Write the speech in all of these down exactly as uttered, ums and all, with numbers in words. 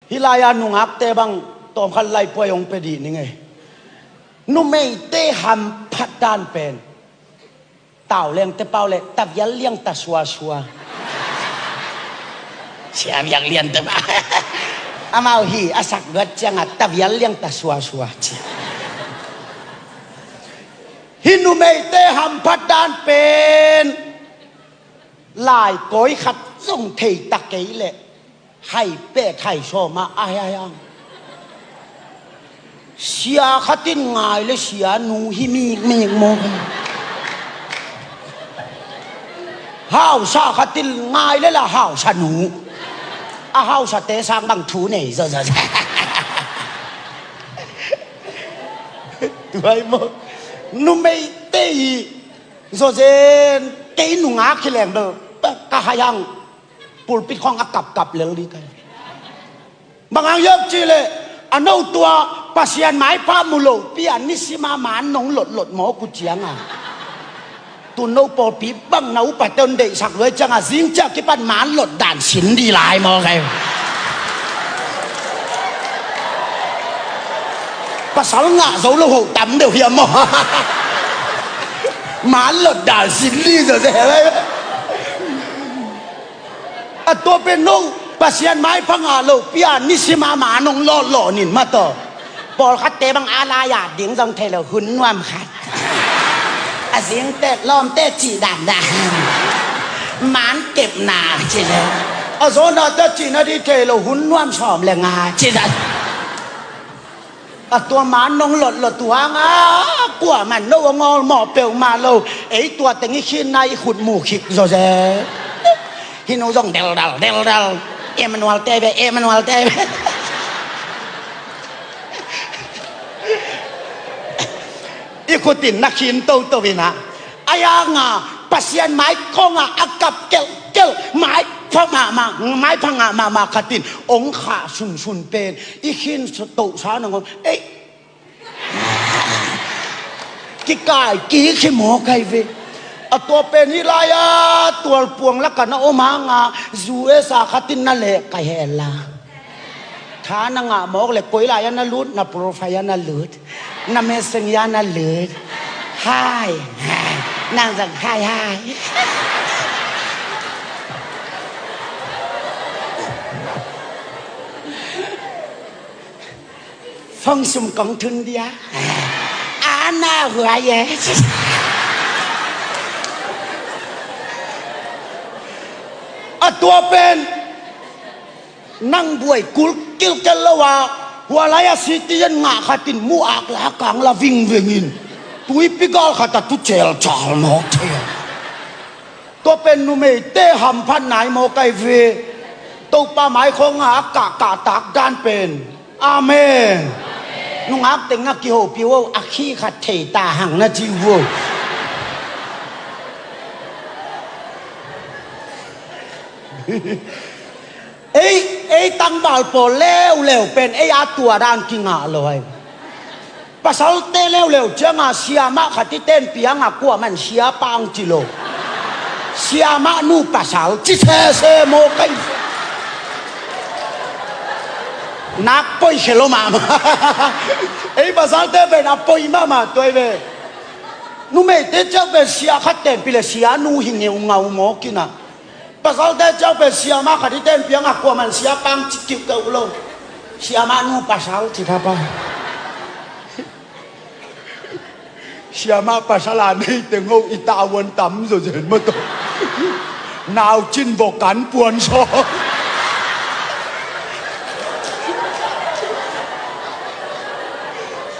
Hih lai-a nungakte bang tawmkhat laipuai hong pia dih ning ei. Numeite hamphat dan pen Taulengte pau le tavial liang ta suasua. Sia vial liang ta ba. Amau hi a sak luat ciangah tavial liang ta suasua ci. Hih numeite hamphat dan pen lai kawi khat zong thei ta kei leh hai pek hai sawm ah a hai ang. Sia khat in ngai le sia nu hi mikmik maw. Hausa khat in ngai le la hausa nu. A hausate sang bang thu nei zawzaw. Tuai maw. Numeite hi zawzen kei nungak hi leng bel ka hai ang. Pulpit khawng a kapkap lel ding kai. Bang hang hiam cih leh a no tua Pasian maipha mu lopi a nisima maan nong lotlot mawk uh cianga, tu no pawlpi bang na upate hong deihsak luai cianga zing ciah kipan maan lot dan sin dih lai maw kai. Pasal ngah zo lo ho tam deuh hiam maw. Maan lot dan sin dih zawzen lai. A tua pen no Pasian maipha ngah lopi a nisima maan nong lotlot nin mataw. Pawlkhatte bang a lai-a ding zong thei lo hun nuam khat. A zingte lawmte cih dandan maan kepna ci le a zawnate cihna dih thei lo hun nuam sawm le nga ci dan. A tua maan nong lotlot uh hanga kuaman no a ngawlmawh peuhmah lo. Ei tua teng i khinna i khut mu khik zawzen. Hih no zong deldal deldal. Emmanuel te ve, Emmanuel te ve. I khut in na khin toto in ah a yanga Pasian mai khawngah a kap kelhkelh mai pha mahmah, mai pha ngah mahmah khat in ong khah sunsun pen i khin tohsa nangawn ei kikai kik hi maw kai ve. A tua pen hih lai-a tualpuang lakah na om hanga U S A khat in na leh kai hel la. Tha na ngah mawk le koi lai-a na lut, na profile-a na lut, na Messenger-a na lut. Hai, hai, nang zang hai hai. Fang sum kong thun dia. Ana huai e. A tua pen nang buai kul kilkel lo a hua lai a sitian ngah khat in mu ak la kang la vingveng in tuipi gal khat a tu celcal mawk thei a. Tua pen numeite hamphat nai maw kai ve. Topa mai khawngah a kahkahtak dan pen. Amen. Nungak tengah kihopih uh a khi khat thei ta hang na ci uh. Ei, ei tangval pawl leuleu pen ei a tua dan kingah lo hai. Pasalte leuleu cianga siamah khat i tenpianga kuaman siapa ang ci lo. Siamah nu pasal ci sese maw kai. Nak poi khelo mahmah. Ei pasalte pen a poi mahmah tuai ve. Numeite ciang pen sia khat tenpi le sia nu hi ngeungau maw kina. Pasalte ciang pen siamah khat i tenpianga kuaman siapa ang ci kiuhkeuh lo. Siamah nu pasal ci thapa. Siamah pasal a nei teng ho i tavuan tam zawzen mataw. Naucin vok kan puan saw.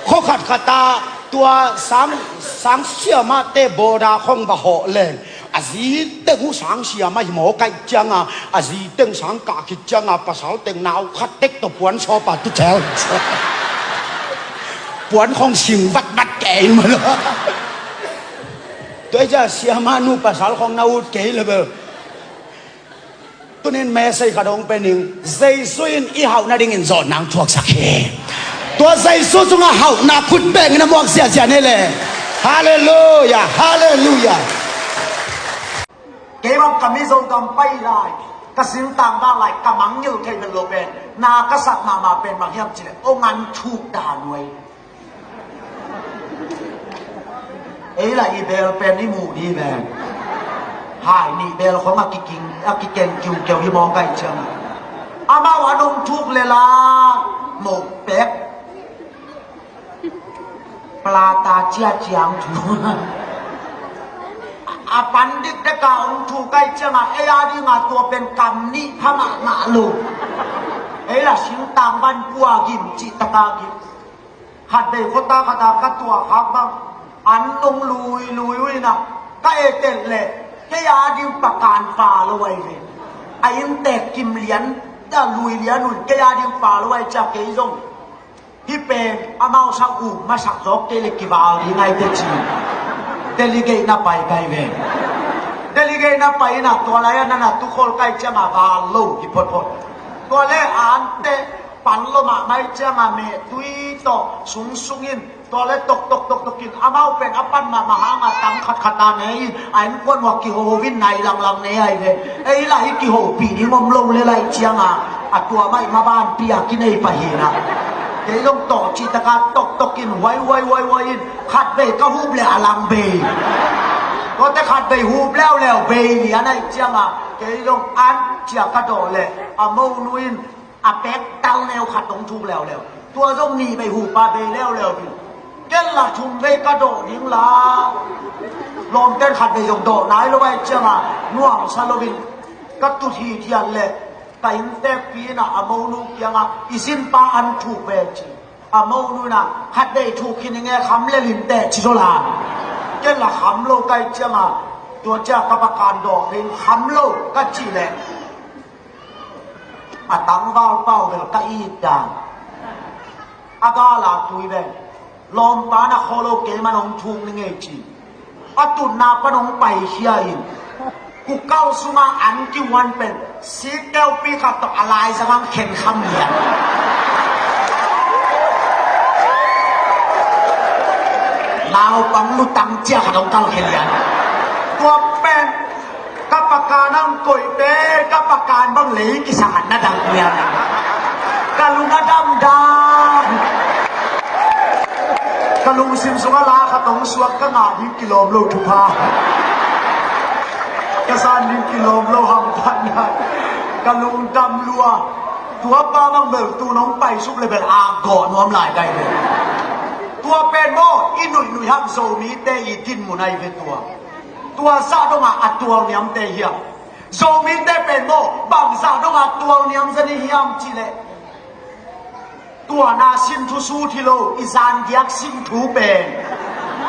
Khaw khatkhat ah tua sang, sang siamahte bawda khawng va hawh leng a zi teng uh sang siamah hi maw kaih cianga a zi teng sang kah khit cianga pasal teng nau khat tek tawh puan sawpa tu cel. Puan khawng sing vatvat kei in maw. Tua i cia siamah nu pasal khawng na ut kei le bel. Tunin message khat hong pe ning. Jesu in i hauh nadingin zawh nang thuaksak hi. Tua Jesu sungah hauhna khut bengin a muak ziahziah ni le. Halleluia, halleluia. Kei bang ka Mizo gam pai lai. Ka singtang bang lai ka mangngilh thei bel lo pen, na ka sak mahmah pen bang hiam cih leh, hong an thuk dan uh ei. Ei lah i bel pen i muh dih ven. Hai nih bel khong a kiking, a kiken kiungkeu hi mawk ahih ciangin, amau an hong thuk lel a, mo pek. Plata cia ciang thu. A pan dikdek a hong thuk ahih ciangin, ei a dingin tua pen kam nih pha mahmah lo. Ei lah singtang ban pua gim cih tak a gim. Khatvei khuata khat a ka tuah khak bang, an nong lui lui uh in ah, ka et leh, kei a ding pakan pha lo ahi ve. A inntek kim lian, a lui lian uh in, kei a ding pha lo ahih ciang kei zong hih pen amau sak uh masak zawk kei leh kival ding ahi teh ci. Delegate na pai kai ve. Delegate na pai in ah, tua lai-ah na na tukhol kai ciangin val lo hi photphot. Tua leh a ante pan lo mahmah ahih ciangin mehtui tawh sungsung in, tua leh toktok toktok in, amau pen a pan mahmah hangin tang khatkhat a ne in, a innkuan uh a kiho in nai langlang ne ahi ve. Ei lah hih kihopih ding om lo lel ahih ciangin, a tua mah i mabanpi a kinei pah hi in ah, kei zong tawh cih tak a toktok in, huai huai huai huai in, khatvei ka hup leh a lang bei. Tuate khatvei hup leuleu bei lian ahih ciangin, kei zong an cia ka dawh leh, a monu in a pek tal neu khat hong thuk leuleu. Tua zong nih vei hup a bei leuleu ding. Ken lah thum vei ka dawh ding la. Lawmten khatvei zong dawh nai lo ahih ciangin, nuamsa lo in ka tut hithiat leh, ka inntekpi in ah a monu kiangah, i sinpa an thuk ve ci. A monu in ah, khatvei thuk khin ing e, kham lel in teh ci zaw la. Ken lah kham lo ka hih ciangin, tua ciang ka pakan dawh khin, kham lo ka cih leh, a tangval pau bel ka it dan. A gal a tui bel, lawmpa na khaw lo, keiman hong thuk ning ei ci. A tutna pan hong paikhia in, kukau sungah an kihuan pen, sikkeupi khat tawh a laizang hong khen kham lian. Naupang lutang cia khat hong kalkhia lian. Tua pen ka pakan ang koih te, ka pakan bang lei kisang an na dang lian. Ka lung a damdam. Ka lungsim sungah la khat hong suak, ka ngah ding kilawm lo thupha. Ka san ding kilawm lo hamphatna. Ka lungdam lua. Tua pa bang bel tu nong paisuk leh bel a gawh nuam lai dai ve. Tua pen maw, i nuihnuih hang Zomite i dinmun ahi ve tua. Tua zah dongah a tualniamte hiam? Zomite pen maw, bangzah dongah tualniam zen i hiam cih leh, tuana sin thu sut hi lo, i zandiak sin thu pen.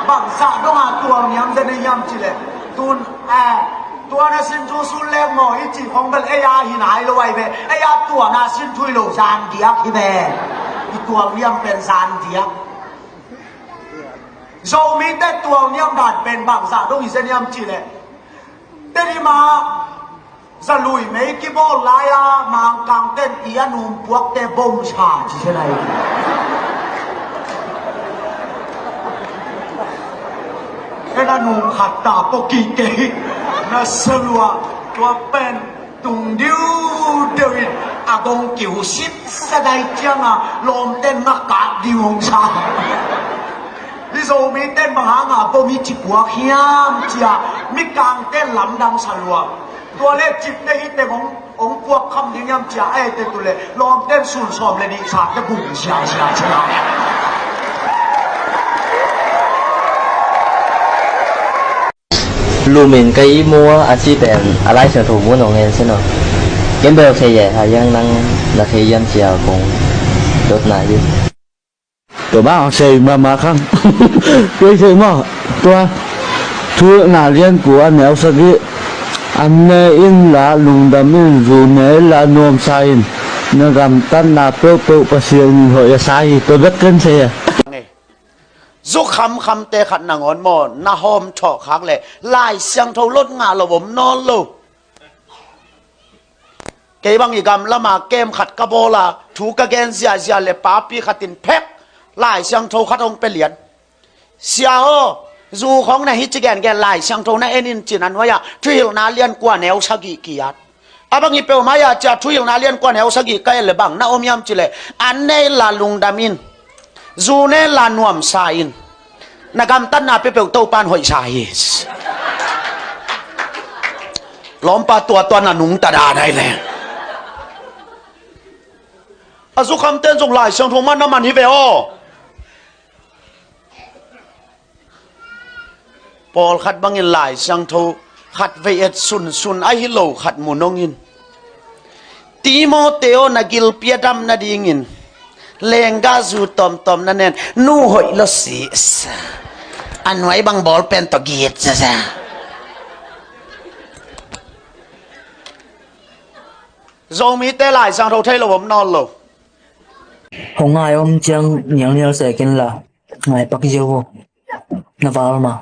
Bangzah dongah tualniam zen i hiam cih leh, tun, eh, tuana sin thu sut leng maw i cih khong bel ei a hi nai lo ahi ve. Ei a tuana sin thu hi lo, zandiak hi ve. I tualniam pen zandiak. Zomite tualniam dan pen bangzah dong hi zen hiam cih leh, Tedim ah zalui mei kibawl lai-a Mangkangten i a num puakte bom sa ci se lai. En a num khat ta pawh kih kei na salua tua pen tung diudeu in a gong kihusit sa dai cianga lawmten ngakak ding hong sa. Hi Zomiten bang hanga bom hi ci puak hiam cia Mikangten lamdang salua. Tua le cipte hi teng hong, hong puak kham ding hiam cia a ete tu le lawmten sun sawm le nih sa te bung sia sia sia. Lumin ka i mua a ci pen a Lai Siangtho mun hong en sino. Ken bel thei e, a yang nang na thei hiam cia kong dotna hi. Tua bang a sei mahmah khang. Kei sei maw, tua thu na lian kua neu sagih. An ne in la lungdam in, zu ne in la nuamsa in, na gamtatna peuhpeuh Pasian in hoih a sa hi. Tua bek ken sei a. Zu khamkhamte khat nangawn maw, na hawm thawh khak le Lai Siangtho lot ngah lo om nawn lo. Kei bang i gam lama kem khat ka bawl a, thu ka gen ziahziah le papi khat in phek Lai Siangtho khat hong pia lian. Sia aw, zu khawng na hi ci gengen Lai Siangtho na en in cin a nuai-ah Thuhilhna lian kua neu sagih kiat. A bang hi peuhmah a, cia Thuhilhna lian kua neu sagih ka et le bang na om hiam cih leh, an ne inla lungdam in, zu ne inla nuamsa in, na gamtatna peuhpeuh Topa'n hoihsa hi. Lawmpa, tua tua na nungta dan ahi le. A zukhamte'n zong Lai Siangtho man na man hi ve aw. Pawlkhat bangin Lai Siangtho khatvei et sunsun ahi lo khat mu nong in. Timothy aw, na gilpi a dam nadingin leenggahzu tawmtawm na nen, nu hoih lo si. A nuai bang ball pen tawh git zaza. Zomite Lai Siangtho thei lo om nawn lo. Hong ngai om ciang nialnial sek inla, ngai pak ziau vo. Na val ma.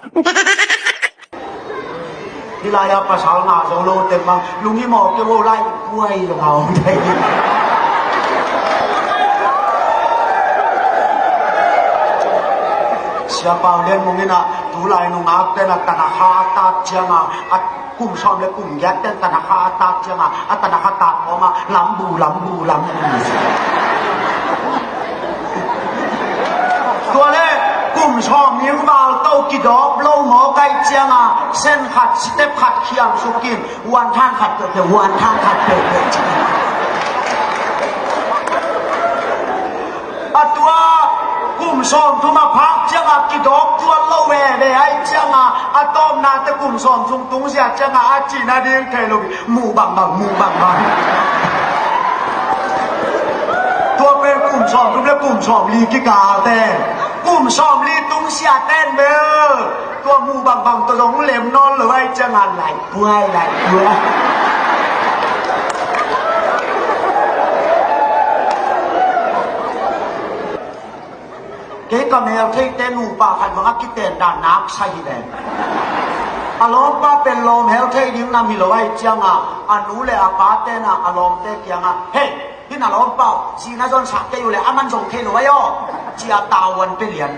Hih lai-ah pasal ngah zo lo teng bang lunghimawh kei vo, lai puai lo ngah om thei. Sia Pau Lian Mung in ah, tulai nungakte'n ah tanakha a tat ciangah, a kum sawm le kum giat ten tanakha a tat ciangah, a tanakha tat khawngah lambu, lambu, lambu. Tua le kum sawm ning val to kidawp lo mawk ahih ciangah, sen khat, step khat khiang suk in, huan than khat peuhpeuh, huan than khat peuhpeuh. A tua kum sawmthum a phak ciangah kidawp tuan lo veve ahih ciangah, a tawpna te kum sawmthum tungzia ciangah a cih nading thei lo, muh bangbang, muh bangbang. Tua pen kum sawmthum le kum sawmli kikal ten, kum sawmli tungzia ten bel tua muh bangbang tawh zong lem nawn lo ahih ciangah lai puai, lai puai. Kei ka mel theite nupa khat bangah kiten dan nak sa hi ve. A lawmpa pen lawm hel thei ding nam hi lo ahih ciangah, a nu le a pate'n ah a lawmte kiangah, hei, hih na lawmpa uh, zi na zonsak kei uh leh aman zong thei lo ahi aw, ci-a tavuan pia lian.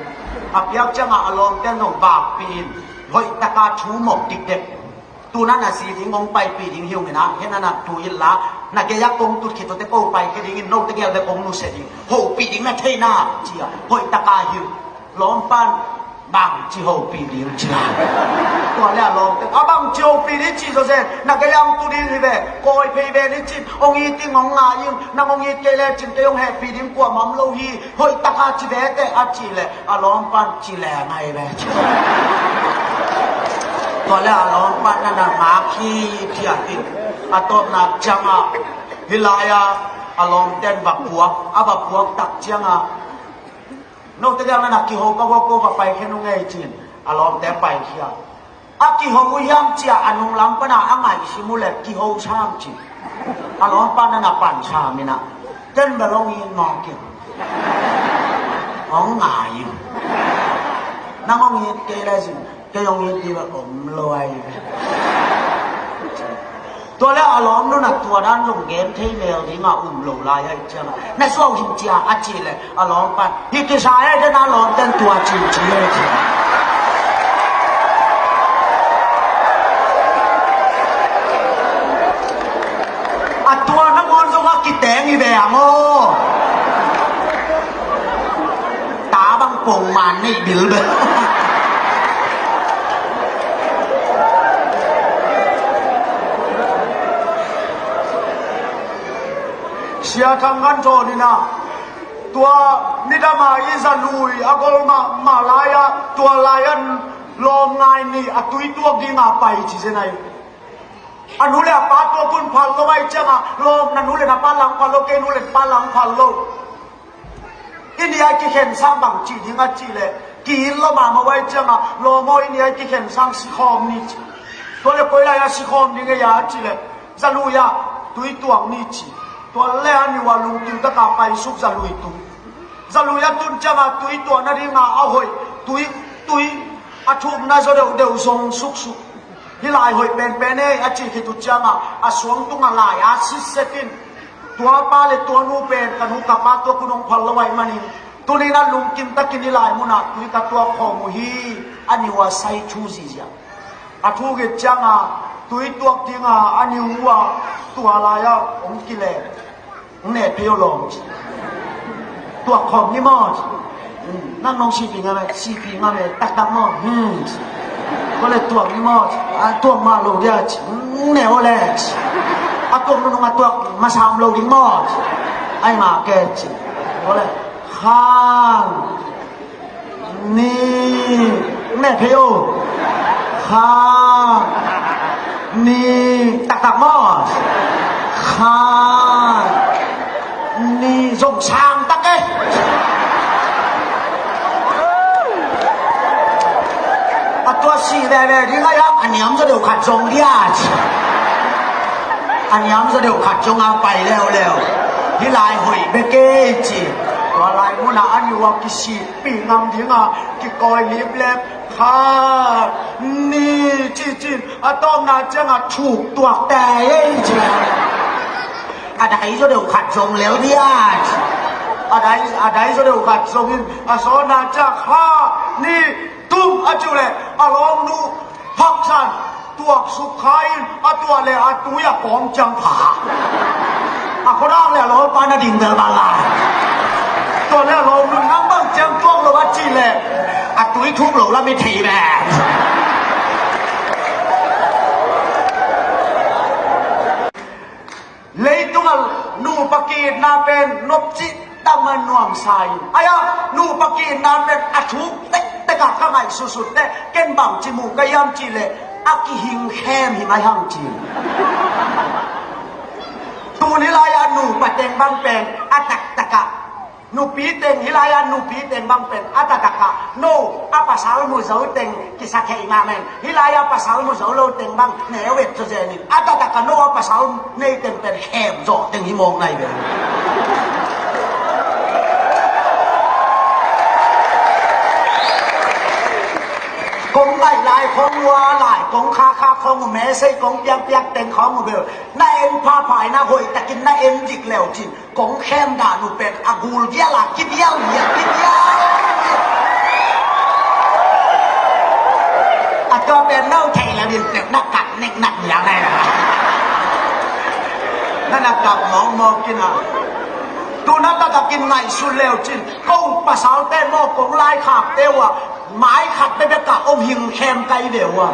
A piak ciangah a lawmte'n zong vakpih in, hoihtaka thu mawk dikdek. Tu-in ah na zi ding hong paipih ding hi ung in ah, hih na na tu inla, na gei-ah kong tut khit uh teh ko paikhia ding in, note gel bek kong nusia ding, hopih ding na thei na, ci-a hoihtaka hilh. Lawmpa in bangci hopih ding ci-a. Tua le a lawmte, a bangci hopih ding cih zawzen, na gei-ah hong tu ding hi ve, kawi phei ve ni cin, hong it ding hong ngai ing, nang hong it kei lecin kei hong hehpih ding kuamah om lo hi, hoihtaka ci ve teh, a cih leh a lawmpa in ci leng ahi ve. Tua le a lawmpa in na na ngak hi, ci-a hi. A tawpna ciangah, hih lai-ah a lawmte'n va puak, a va puak tak ciangah, note gel na na kiho pah vo, ko va paikhia nung ei, ci-in a lawmte paikhia. A kiho uh hiam ci-a a nunglam pan a a ngaihsim uh leh kiho sam ci. A lawmpa in na na pan sam in ah, ken bel hong it mawk ing, hong ngai ing. Nang hong it kei lecin kei hong it ding bel om lo ahi ve. Tua le a lawmnu'n ah tua dan zong gen thei mel ding a um lo lai ahih ciangah, na suah uh hing ci-a a cih leh a lawmpa in, hi kisa e, den a lawmte'n tua ci uh ci e, ci. A tua nangawn zong a kiteng hi ve hang aw. Ta bang pongman neih bilbel. Sia Thang Ngan Thawn in ah, tua midang a i zalui a gol mahmah lai-ah, tua lai-ah lawm ngai nih a tui tuak ding a pai ci zen ahi. A nu le a pa tuak un phal lo ahih ciangah, lawm, na nu le na pa lang phal lo, kei nu le pa lang phal lo. I ni-a i kikhen sang bang cih ding a cih leh, ki-it lo mahmah uh ahih ciangah, lawm aw, i ni-a i kikhen sang sikhawm ni ci. Tua le koi lai-ah sikhawm ding ei a cih leh, zalui ah tui tuak ni ci. Tua le a ni-a lungkim taka paisuk zalui tung. Zalui a tun ciangah tui tuak nadingah a hoih, tui, tui a thukna zaw deuhdeuh zong suksuk. Hih lai hoih penpen ei a cih khit uh ciangah a suang tungah lai a sitset in, tua pa le tua nu pen ka nu ka pa tuak un hong phal lo ahih manin, tuni-in a lungkim takin hih lai munah tui ka tuak khawm uh hi, a ni-a sai thu zihziah. A thuk khit ciangah Tui tuak dinga a niu uh a, tua lai-ah hong kile. Hong ne phei uh lawm ci. Tuak khawm ni maw ci. Nang nong sipi ngam e, sipi ngam e, taktak maw ci. Ko le tuak ni maw ci. A tuak mah lo dia ci. Hong ne uh le ci. A tuak nunung a tuak masa om lo ding maw ci. Ai ma ke ci. Ko le khan ni, ne phei o. Kha ni, taktak maw? Kha ni, zong sang tak e. A tua si veve ding a, a niam zaw deuh khat zong dia ci. A niam zaw deuh khat zong a pai leuleu. Hih lai hoih bek e ci. Tua lai munah a niu a kisi pi ngam dinga kikawi liplep kha ni cicin a tawpna cianga thuk tuak tei ei ci. A dai zaw deuh khat zong lel dia ci. A dai, a dai zaw deuh khat zongin a sawna cia kha ni tum a ci uh leh a lawmnu haksan tuak suk kha in a tua le a tui a kawm ciang pha. A khuadak le a lawmpa na ding bel bal lai. Tua le a lawmnu nang bang ciang tuak lo a ci le a tui thuk lo lam i thei ve. Leitung a nupa ki-itna pen nopci tangma nuamsa in. Ai-a nupa ki-itna pen a thuk tektek a ka ngaihsutsut teh ken bangci mu ka hiam cih leh a kihing khem hi mai hang ci. Tuni lai-a nupa teng bang pen a taktak a nupi teng, hih lai-a nupi teng bang pen a taktak a no a pasal mu zo teng kisa thei mahmah in, hih lai-a pasal mu zo lo teng bang neu et zawzen in, a taktak a no a pasal nei teng pen khem zawh teng hi mawk nai ve. Kong ngaih lai khawng uh a, lai kong khakha khawng uh, message kong piakpiak teng khawng uh bel na en phapha in, na hoihtakin na en dik leu cin kong khem dan uh pen a gul gial a kibial gial kibial. A tua pen no thei lo din pen na kap neknak niang ai na. Na na kap mawkmawk in a. Tu na taktakin ngaihsun leu cin ko pasalte maw kong laikhakte uh a mai khat bekbek a om hing khem kai ve uh a.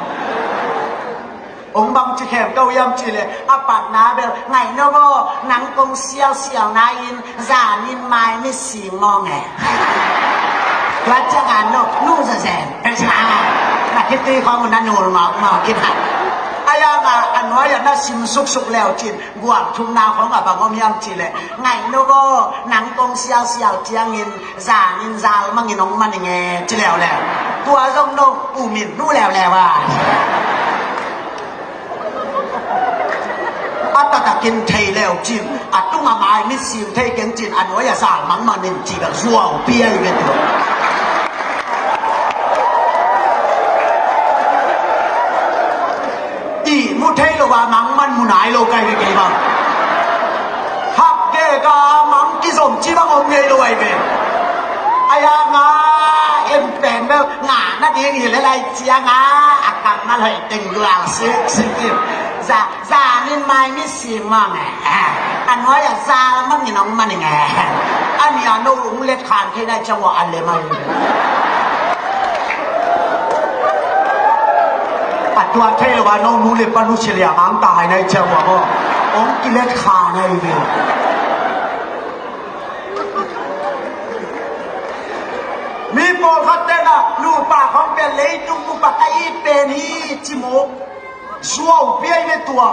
Ong bangci khem ka uh hiam cih leh a patna bel ngaih no maw, nang kong sialsial na in zan in mai mit sing maw nge. Tua ciang a no nung zazen na kiti khawng uh na nul mawkmawk in a. A yang a a nuai-ah na sim suksuk leu cin gual thumna khawng a bang om hiam cih leh ngaih no maw, nang kong sialsial ciangin zan in zal mangin ong man i nge ci leuleu. Tua zong no umin nu leuleu a. A taktakin thei leu cin a tunga mai mit sim thei keng cin a nuai-a zal mangmang in ci bel zuau piai ve tua. Ihmu thei lo a mangman mu nai lo kai ve kei bang. Hak keka mang kizom ci bang om ngei lo ai ve. Ai a nga en pen bel ngah nading hi le lai ciang a a kam na lai teng gual sik sik in. Za zan in mai mit sing mawk e. A nuai-ah zal mangin ong man i nge. A nia no ung let khan thei nai ciang ua a le mai. A tua thei lo a no nu le pa nu ci le a mang ta hai nai ciang ua maw. Ong kilet kha nai ve. Mi pawlkhat ten a nupa khawng pen leitung bup a ka it pen hi ci maw. Zuau piai ve tua.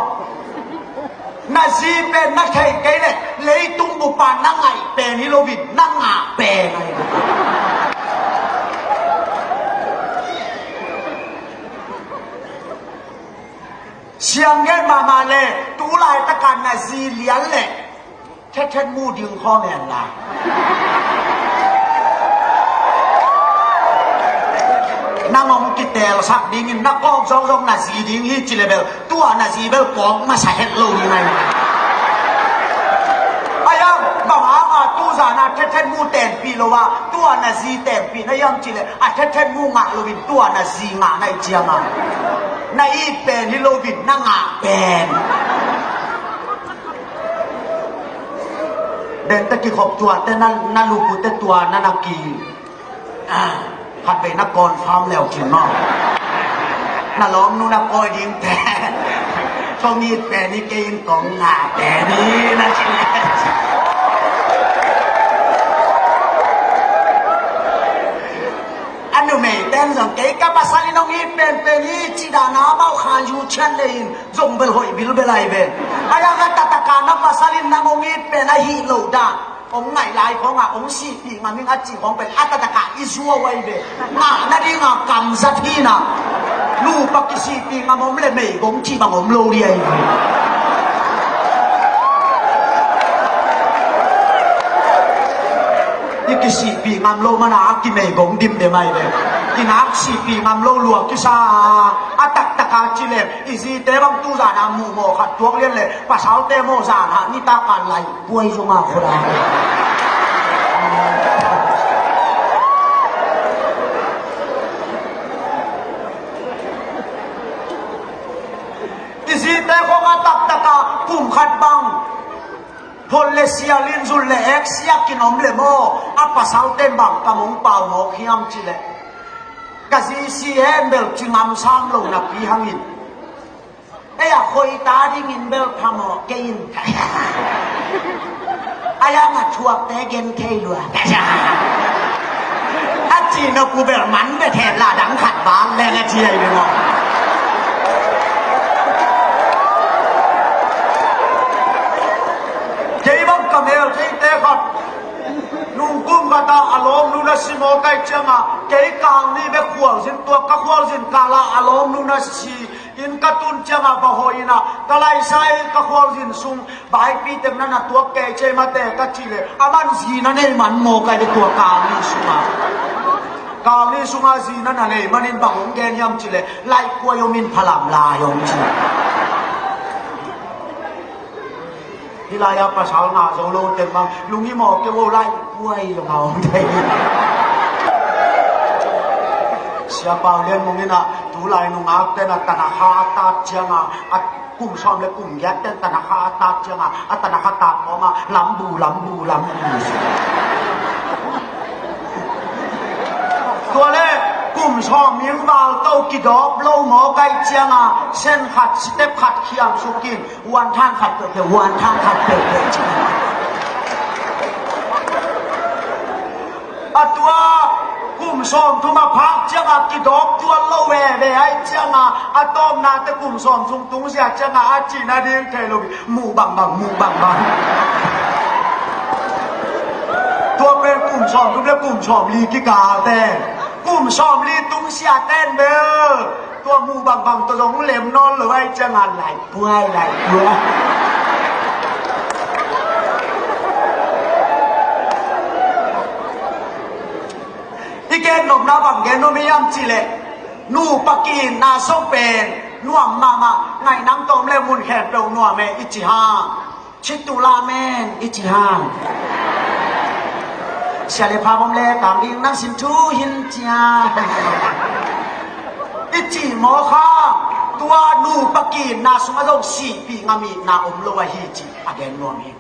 Na zi pen na theih kei leh leitung bup a na ngaih pen hi lo in na ngah pen ahi. Siang gen mahmah leh tu laitak a na zi lian leh thethet mu ding khawng hen la. Nang hong kitelsak dingin na kawk zawngzawng na zi ding hi ci le bel tua na zi bel kawk masa het lo hi mai. Ai ang bang hanga tuzan a thethet mu tenpih lo a tua na zi tenpih na hiam ci le a thethet mu ngah loin tua na zi ngah na hi ciang a. Na it pen hi lo vin, na ngah pen. Dente kikhop tuate na, na lukute tua na na ki. Ah, khat vei na confirm leu cin maw. Na lawmnu na pawi dingte. Kong it pen hi kei in kong ngah pen hi na ci. A numei ten zong kei ka pasal in hong it penpen hi ci dan a amau khan yu cian le in zong bel hoih bilbel ai ve. A yang a taktak a na pasal in nang hong it pen ahih loh dan hong ngaih lai khawng a hong sihpih ngam ing a cih khawng pen a taktak a i zuau ai ve. Ngah nading a kam zat hi na. Nupa kisihpih ngam om le meigong cih bang om lo ding ai ve. I kisihpih ngam lo man a a kimeigong dimdem ai ve. Kinak sihpih ngam lo lua kisa a, a taktak a ci leng i zite bang tu zan a muh mawh khat tuak lian le pasalte mawh zan a nitak a lai puai zong a khut a. I zite khawng a taktak a kum khat bang phol le sia, linzul le ek sia kinom le maw, a pasalte bang ka mong pau mawk hiam ci le, ka zi si hen bel ci ngam sam lo napi hangin. Ei a khoi ta dingin bel phamawh kei in. A yang a thuakte gen thei lua. A ci na ku bel man bia thei la dang khat bang leng a ci ai bia maw. Kei bang ka mel kei te khat. Nungkum khat a a lawmnu na si mawk ai ciang a kei kang ni bek khualzin tuak ka khualzin kal a a lawmnu na si. Inn ka tun ciang a va hawh in a ka laisai ka khualzin sung vaipi teng na na tuak kei cei mate ka cih leh a man zi na nei man mawk ai ve tua kang ni sung a. Kang ni sung a zi na na nei man in bang hong gen hiam cih leh laihkuai om in phalam lai hong ci. Hih lai-ah pasal ngah zo lo teng bang lunghimawh kei uh, laihkuai zong a om thei. Sia Pau Lian Mung in ah tulai nungak ten a tanakha a tat ciang a, a kum sawm le kum giat ten tanakha a tat ciang a, a tanakha tat kawm a lambu lambu lambu. Tua le kum sawm ming val to kidawp lo mawk ai ciang a, sen khat step khat khiam suk in. Uan thang khat peuhpeuh, uan thang khat peuhpeuh ci. A tua kum sawm thum a phak ciang a kidawk tuan lo veve ai ciang a, a tawpna te kum sawm thum tung zia ciang a, a cihna ding thei lo, muh bangbang, muh bangbang. Tua pen kum sawm thum le kum sawm li kikal te, kum sawm li tung zia ten bel tua muh bangbang tawh zong lem nawn lo ai ciang a, laihpuai, laihpuai. I gen nopna bang gen nuam hiam cih leh, nupa ki-itna zong pen nuam mahmah, ngaih nang tawm le mun khempeuh nuam e i ci hang. Ci tu lamen i ci hang. Sia le pha bom le kang ding nang sin thu hin cia. I ci maw kha, tua nupa ki-itna sungah zong sihpih ngam itna om lo ahi cih a gen nuam hi.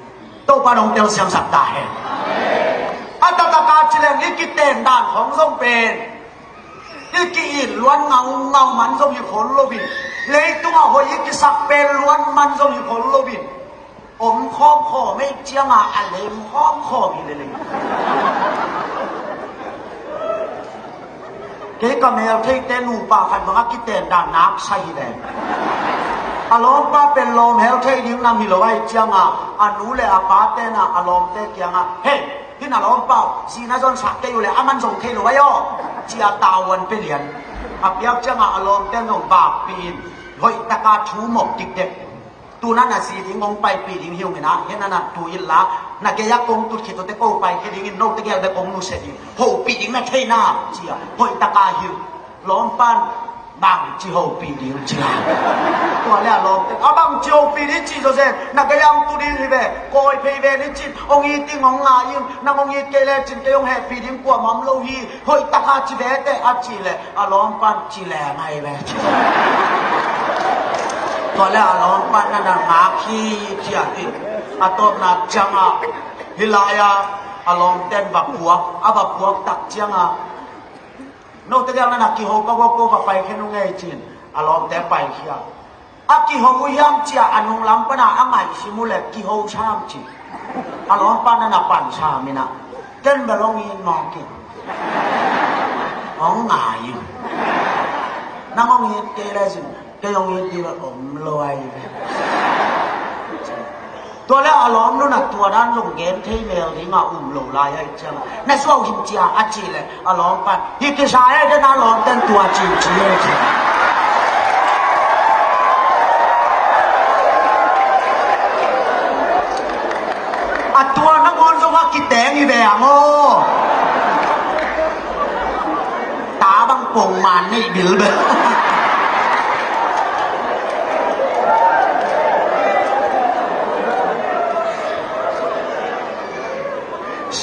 Topa dong telsiam sak ta hen. A taktak a ci leng i kiten dan khong zong pen i ki-it luan ngaungau man zong hi khol lo in, leitungah hoih i kisak pen luan man zong hi khol lo in, om khawm khawm ei ciang a, a lem khawm khawm hi leleng. Kei ka mel theite nupa khat bang a kiten dan nak sa hi leng. A lawmpa pen lawm hel thei ding nam hi lo ai ciang a, a nu le a pa ten a, a lawmte kiang a, hei, hih na lawmpa uh zi na zon sak kei uh le a man zong thei lo ai aw, ci a tauan pe lian. A piak ciang a, a lawmte zong vakpih in, hoih taka thu mawk dikdek. Tu na na zi ding hong paipih ding hi ung in ah, hih na na tu in la, na gei a kong tut khit uh te ko paikhia ding in, note gel bek kong nusia ding, hopih ding na thei na, ci a, hoih taka hi uh. Lawmpan bangci hopih ding ci a. Tua le a lawmte a bangci hopih ding ci zawzen, na gei a hong tu ding hi ve, kawi phei ve ni cin, hong it ding hong ngai in, nang hong it kei le cin kei hong hehpih ding kuamah om lo hi, hoih taka ci ve teh a ci le, a lawmpan ci le ngai ve ci. Tua le a lawmpa na na ngak hi, hi, hi. A tawpna ciangah hih lai-ah a lawmten va puak, a va puak tak ciangah, "Note kiang na na kiho pa ko, ko va pai khen uh ngei," ci-in a lawmte paikhia. A kiho uh hiam ci-a a nunglam pana a ngaihsim uh leh kiho sam ci. A lawmpa na na pan sam in ah, "Ken bel hong it mawk ing. Hong ngai ing. Nang hong it kei le zin, kei hong it ding bel om lo ahi ve." Tua le a lawmnu na tua dan zong gen thei mel ding a um lo lai ahih ciangah, "Na suah uh him cia," a cih leh a lawmpa, "Hi kisa e, den a lawmten tua ci uh ci e," ci. A tua nangawn zong a kiteng hi ve ang aw. Ta bang pongman neih bilbel.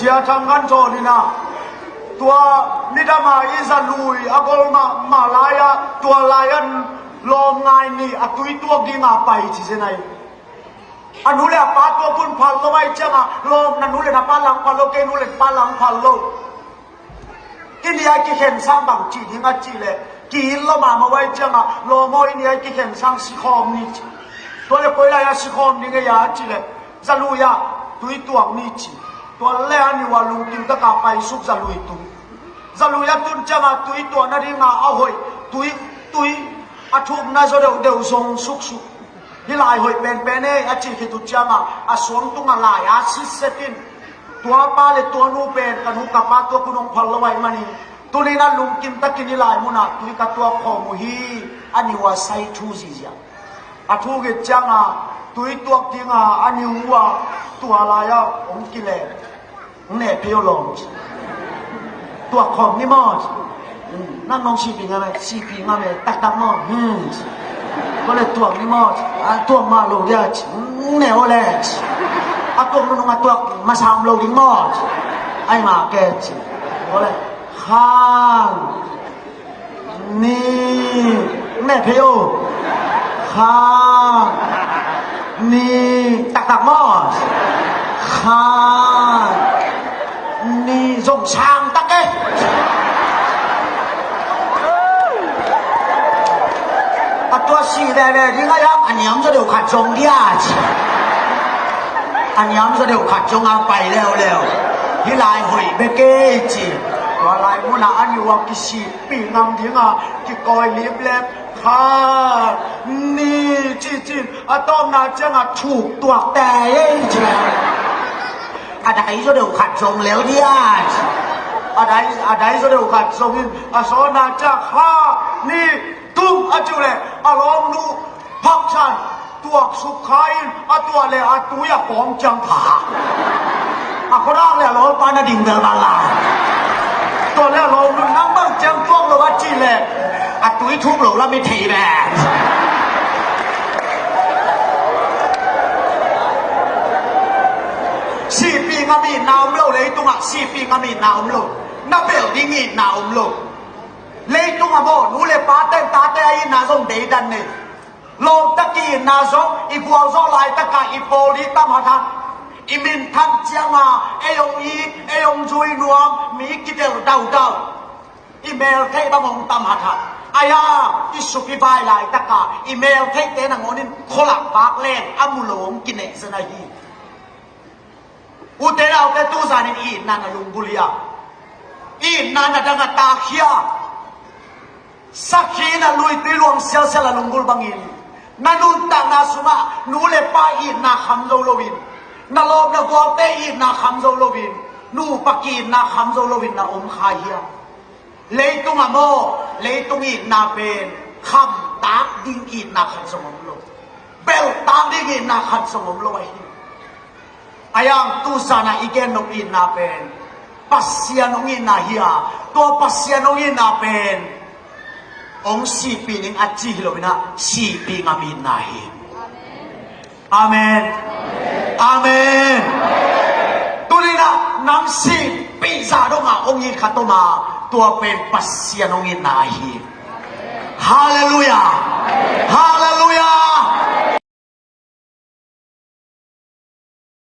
Sia Thang Gan Caw in ah, tua midang a i za lui a gol mahmah lai-ah, tua lai-ah lawm ngai nih a tui tuak dingah pai ci zen ahi. A nu le a pa tuak hun phal lo ahih ciangah, lawm, "Na nu le na pa lang phal lo, kei nu le pa lang phal lo. I nih a i kikhen sang bang ci ding?" a cih leh, "Ki-it lo mahmah uh ahih ciangah, lawm aw, i nih a i kikhen sang sikhawm ni," ci. Tua le, "Koi lai-ah sikhawm ding ei a?" a cih leh, "Za lui-ah tui tuak ni," ci. Tua le a niu a lungkim taka paisuk za lui tung. Za lui a tun ciangah tui tuah nadingah a hoih, tui, tui a thukna zaw deuhdeuh zong suksuk. "Hih lai hoih penpen ei," a cih khit uh ciangah a suang tungah lai a sitset in, "Tua pa le tua nu pen ka nu ka pa tuak hun hong phal lo ahih manin, tuni-in a lungkim takin hih lai munah tui ka tuak khawm uh hi," a niu a sai thu ziahziah. A thuk khit ciangah tui tuak dingah a niu uh ah tua lai-ah hong kilen. "Hong neh phei aw lawm," ci. "Tuak khawm ni maw," ci. "Nang nong sihpih ngam e?" "Sihpih ngam e, taktak maw?" "Hmm," ci. "Tua le tuak ni maw?" ci. "A, tuak mah lo dia," ci. "Hong neh aw le," ci. "A tuak nunung a tuak masa om lo ding maw?" ci. "Ai ma ke," ci. "Tua le, khan ni, hong neh phei aw. Khan ni, taktak maw? Khan ni, zong sang tak e." A tua sih veve ding a hiam, a niam zaw deuh khat zong dia, ci. A niam zaw deuh khat zong a pai leuleu. "Hih lai hoih bek ei," ci. Tua lai munah a niu a kisih pih ngam dingah kikawi liplep, "Khan ni," ci cin, a tawpna ciangah thuk tuak tei ei, ci. "A dai zaw deuh khat zong lel dia," ci. A dai, a dai zaw deuh khat zong in, a sawtna ciang, "Khan ni, tum," a ci uh leh a lawmnu phaksan tuak suk kha in, a tuah le a tui a kawng ciang pha. A khuadak le a lawmpa na ding bel bang lai. Tua le a lawmnu, "Nang bang ciang tuak lo?" a cih le, "A tui thum lo lam i thei ve." Sihpih ngam itna om lo, leitungah sihpih ngam itna om lo. Na belh ding itna om lo. Leitungah maw, nu le pate'n tate a itna zong deidan nei. Lawmta ki-itna zong, i gualzawh laitakah i pawl i tam hathat. I minthang ciangah ei hong it, ei hong zui nuam, mi kidelh daudau. I meltheih bang hong tam hathat. Ahi a, i suk i vai laitakah i meltheihte nangawnin khualak vak leng a mu lo hong kineh zen ahi. Ute naute, tu zanin itna na lunggulh hia? Itna na dang a tak hia? Sakhi in a luitui luang sialsial a lunggulh bangin, na nuntakna sungah nu le pa itna kham zo loin, na lawm na gualte itna kham zo loin, nupa ki-itna kham zo loin na om kha hia? Leitungah maw, leitung itna pen khamtak ding itna khat zong om lo. Belhtak ding itna khat zong om lo ahi. Ahi hang tu zanah i gen nop itna pen Pasian hong itna hi a, tua Pasian hong itna pen hong sihpih ning a ci hi loin ah, sihpih ngam itna hi. Amen. Amen. Tuni-in ah nang sihpih zah dongah hong it khat om a, tua pen Pasian hong itna ahi. Halleluiah. Halleluiah.